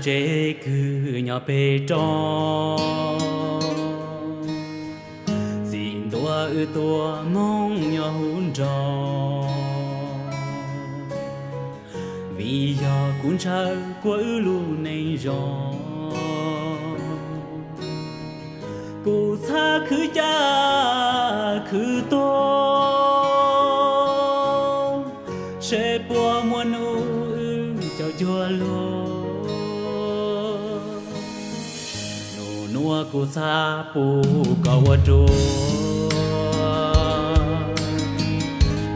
tsev kwv nyob pem roob, txiv ntuas wb tuaj moog nyob hauv nroog. Vim yog kuv ntshaw kuas wb lub neej zoo, kuv txhaj khwv caj khwv tuag, seb puas muaj nub wb caum cuag luag. Nub nuav kuv txhaj pum koj ua ruam,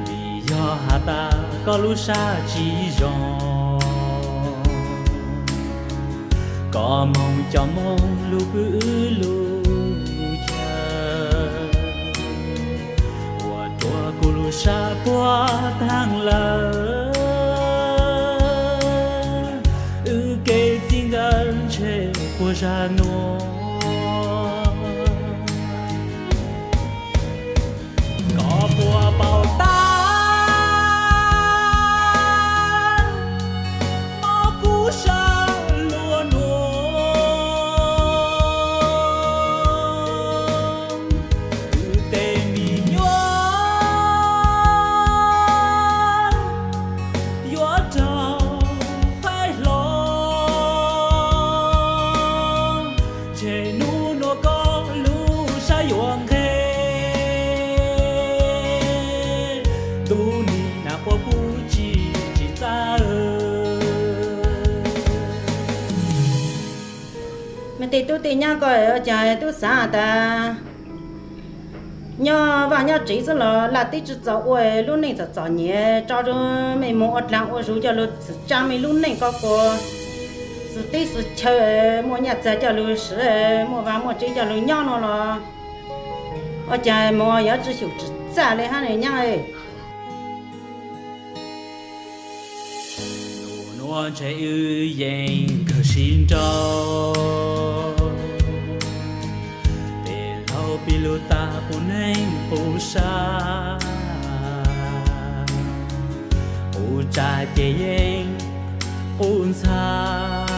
vim yog has tas koj lub sab tsi zoo. Koj moog coj moog lug pw wb lub chaw, ua rua kuv lub sab puag taag lawm. Wb kev txij nkawm ntshe puag zag nuav. Koj puas paub tas mob kuv sab luag nuav, wb tej me nyuam yuav raug faib hlo. Ntshe nub nuav koj lub sab yuav nqeg, ntu nim nag puab pub tsi tsi txaj. Me tej tub tej nyab ko, ua caag tub xaav tas nyob vaaj nyob tsev xwb los laj teb tsi txaus ua lub neej txom txom nyem, tso rua mej moog ua dlaag ua zug coj lug txhwm tsaa mej lub neej ko puas, xwm teb xwm chaw, muaj nyaj txag coj lug swv, muaj vaaj muaj tsev coj lug nyob nuav los ua caag moog yuav tsi xyum tsi txaj le hab nyab. Nub nuav ntshe wb yeej kawg sib nrauj, tej laug pib lug tas qub neej qub sab, qub tsav ces yeej qub ntxhab,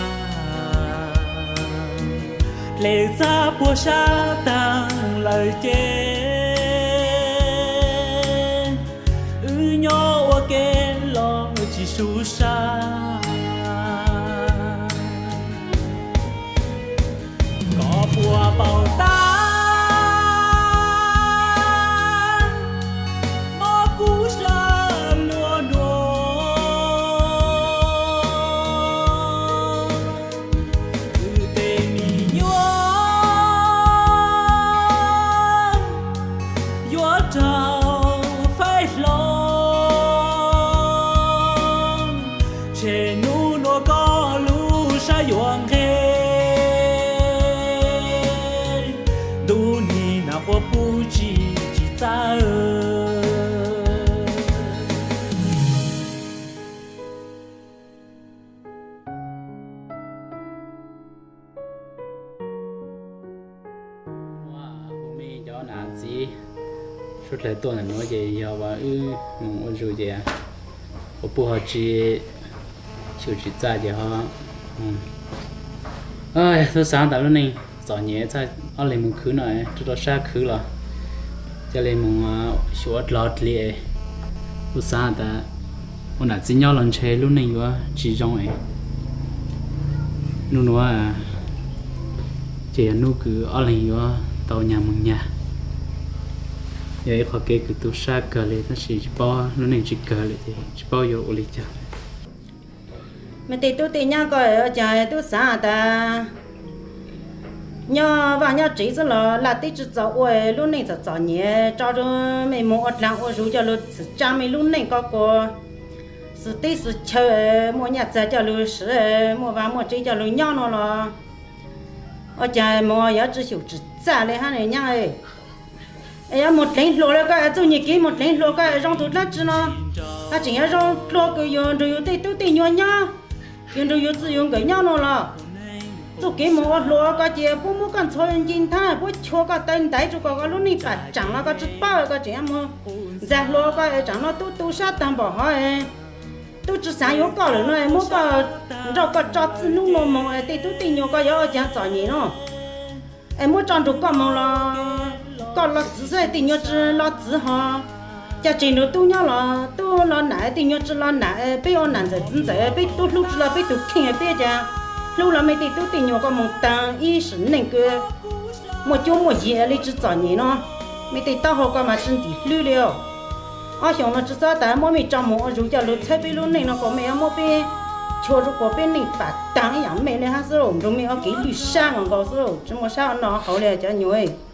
dlej txhab puag sab taag lawm ces wb nyob ua ke los tsi sub sab. Koj puas paub tas mob kuv sab luag nuav, wb tej me nyuam yuav raug faib hlo. Ntshe nub nuav koj lub sab yuav nqeg, ntu nim nag puab pub tsi tsi txaj. Hu mej cov nam txiv suav dlawg tuaj ntawm nuav ces yog uas wb moog ua zug ces puab pub ho tsi xyum tsi txaj ces ho tub xaav tas lub neej txom nyem txhaj ob leeg moog khwv no, rua rua sab khwv los ca le moog xyum ua dlog dli. Tub xaav tas ua nam txiv nyob los ntshe lub neej yuav tsi zoo es nub nuav ces yog nub kws ob leeg yuav tau nyag moog nyag. Yog ib qhov kev kws tu sab kawg le tab sis tsi paub lub neej tsi kawg lawm ces tsi paub yuav ua li cas. Mej tej tub tej nyab ko, ua caag tub xaav tas nyob vaaj nyob tsev xwb los laj teb tsi txaus ua lub neej txom txom nyem, tso rua mej moog ua dlaag ua zug coj lug txhwm tsaa mej lub neej ko puas, xwm teb xwm chaw, muaj nyaj txag coj lug swv, muaj vaaj muaj tsev coj lug nyob nuav los ua caag moog yuav tsi xyum tsi txaj le hab nyab. Es yuav moog dleev hluas le koj, txuj nyem kev moog dleev hluas koj zoo tug dlaab tsi no, koj tseem yuav zoo dlua kws yug nrug yug tej tub tej nyuam nyob, yug nrug yug txwj yug nkawm nyob nuav los txuj kev moog ua hluas ko ces puab muab koj ntxhua nce nthab, puab chua koj taw ntaiv rua kom koj lub neej pam tsaam los koj tsi paub, koj tseem yuav moog ntxag hluas koj tsaam no tub tu sab taag npaum hov. tub tsi xaav yuav koj lawm no, muab koj nrauj koj tso txij nub nua moog, tej tub tej nyuas koj yuav ua caag txom nyem no. Es muab tso nrug koj moog los koj los txwv xwb, tej nyuas tsi los txwv ho. Ca tseg nrug tub nyob los tub los nam, tej nyuas tsi los nam, peb ua nam ntxawm txiv ntxawm peb tub hlub tsi los peb tug kheej, peb ca hlub los mej tej tub tej nyuas koj moog taag ib sim neej kws muaj cuab muaj yig li tsi txom nyem no. Mej tej taub hau koj mas tsi ntim hlwb li. Ob xyoos no tsi xob tas muab mej tso moog ua zug coj lug txhawb peb lub neej no kuas mej yuav muab peb chua rua kuas peb neej pam taag ib yaam mej le hab xwb, nrug mej ob kev lwj sab nkaus nkaus xwb, tsi muaj sab no hauv li cov nyuas.